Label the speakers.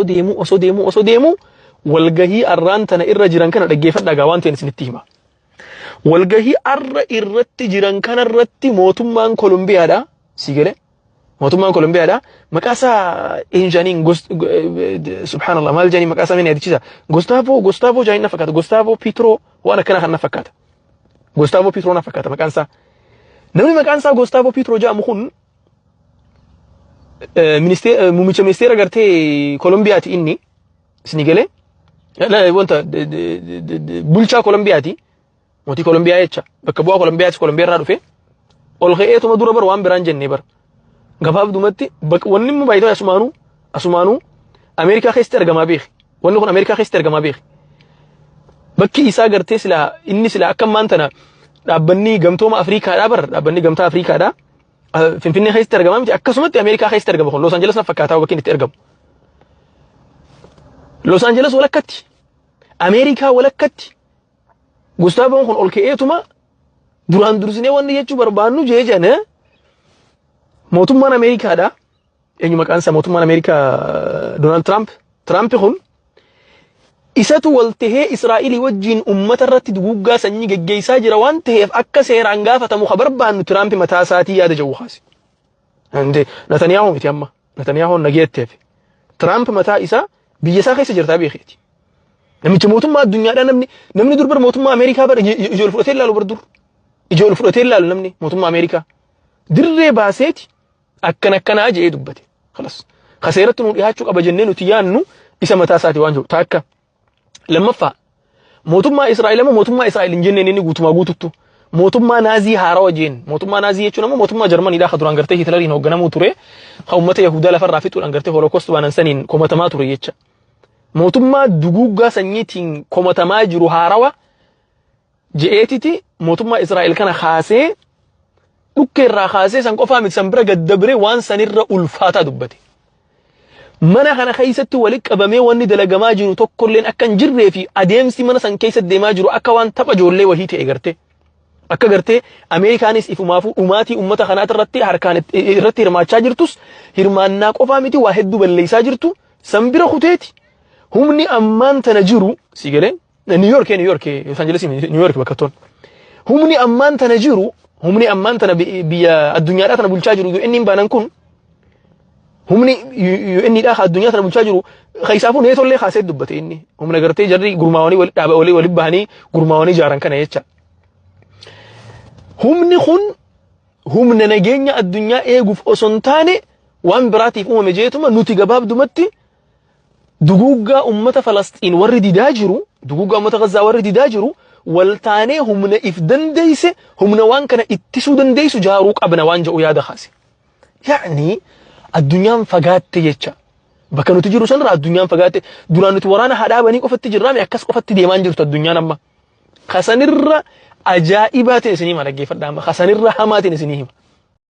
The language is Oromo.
Speaker 1: Deemuu osoo deemuu osoo deemuu, walgahii arraan tana irra jiran kana dhaggeeffadhaa gaa, waan ta'een isinitti hima. Walgahii arra irratti jiran kana irratti mootummaan Kolumbiyaadha. Si galee? Mootummaan Kolumbiyaadha. Maqaa isaa eenyaniin, subhaanallah, maal jedhanii maqaa isaa ni yaadachiisa. Gustavo jedhanii na fakkaata. Gustavo Petro waan akkana kan na fakkaata. Gustavo Petro na fakkaata maqaan isaa. Namni maqaan isaa Gustavo Petro jedhamu kun muummicha ministeera gartee Kolumbiyaati inni. Isin galee? Wanta bulchaa Kolumbiyaati. Mootii Kolumbiyaa jecha, bakka bu'aa Kolumbiyaati, Kolumbiyaa irraa dhufe. Ol ka'eetuma dura bar waan biraan jennee bar. Gabaabdumatti wanni immoo baay'ee asumaanuu Ameerikaa keessatti argamaa beeki. Wanni kun Ameerikaa keessatti argamaa beeki. Bakki isaa gartee silaa inni silaa akka ammaan tana dhaabbanni gamtooma Afriikaadhaa bar, dhaabbanni gamtaa Afriikaadhaa Finfinnee keessatti argamaa miti, akkasumatti Ameerikaa keessatti argama. Kun Los Angeles na fakkaataa bakki inni itti argamu. Los Angeles walakkatti, Ameerikaa walakkatti, Gustaaboon kun ol ka'eetuma duraan dursinee wanni jechuu barbaannu jee jane, mootummaan Ameerikaadha. Eenyu maqaan isaa, mootummaan Ameerikaa Doonaald Tiraamp. Tiraamp kun isatu wal tahee Israa'ilii wajjin uummata irratti duguuggaa sanyii geggeessaa jira waan ta'eef, akka seeraan gaafatamu ka barbaannu Tiraamp mataa isaatii yaada jedhu kaase. Netanyaahuu miti amma. Netanyaahuun nageetteef. Tiraamp mataa isaa biyya isaa keessa jirtaa beekeeti. Namicha mootummaa addunyaadhaa, namni dur bar mootummaa Ameerikaa bar ija ol fudhatee ilaalu bar, dur. Ija ol fudhatee ilaalu namni mootummaa Ameerikaa. Dirree baaseeti akkan akkanaa jedhee dubbate. Khalas. Kaseeratti nu dhiyaachuu qaba jennee nuti yaannu isa mataa isaati waan jiru. Taakka. Lammaffaa, mootummaa Israa'el ammoo mootummaa Israa'el hin jenneen, inni guutumaa guututtu. Mootummaa Naazii haarawa jeen. Mootummaa Naazii jechuun ammoo mootummaa Jarmaniidhaa ka duraan gartee Hitleriin hoogganamuu ture. Ka uummata Yahudaa lafarraa fixuudhaan gartee Holocaust baanan saniin komatamaa ture jecha. Mootummaa duguuggaa sanyiitiin komatamaa jiru haarawa je'eetiti mootummaa Israa'el kana kaasee, dhukkee irraa kaasee, san qofaa miti, san bira gaddabree waan sanirra ulfaataa dubbate. Mana kana keessatti walitti qabamee wanni dalagamaa jiru tokkolleen akka hin jirree fi adeemsi mana san keessatti deemaa jiru akka waan tapha ijoollee wahii ta'e gartee. Akka gartee Ameerikaanis ifumaafuu dhumaatii uummata kanaa irratti harkaan irratti hirmaachaa jirtus, hirmaannaa qofaa miti, waa hedduu balleessaa jirtu san bira kuteeti. Humni ammaan tana jiru si galee New York, New York, Los Angeles, New York bakka toon. Humni ammaan tana jiru, humni ammaan tana biyya addunyaadhaa tana bulchaa jiru, UN baanan kun, humni UN dhaa addunyaa tana bulchaa jiru keessaafuu neetollee kaasee dubbate. Inni humna gartee jarri gurmaawanii wali dhaaba walii wali bahanii gurmaawanii ijaaran kana jecha. Humni kun humna nageenya addunyaa eeguuf osoo hin taane waan biraatiif uumame jeetuma, nuti gabaabdumatti duguuggaa ummata Falasxiin warri didaa jiru, duguuggaa ummata Gazzaa warri didaa jiru, waltaanee humna if dandeeyse, humna waan kana ittisuu dandeessu jaaruu qabna waan jedhu yaada kaase. Yaa'ni addunyaan fagaatte jecha. Bakka nuti jiru sanarraa addunyaan fagaatte. Duraan nuti waraana haa dhaabanii qofatti jirraami, akkas qofatti deemaan jirtu addunyaan amma. Kasanirra ajaa'ibaa ta'e isinii hima, dhaggeeffadhaa amma. Kasanirra hamaa ta'e isinii hima.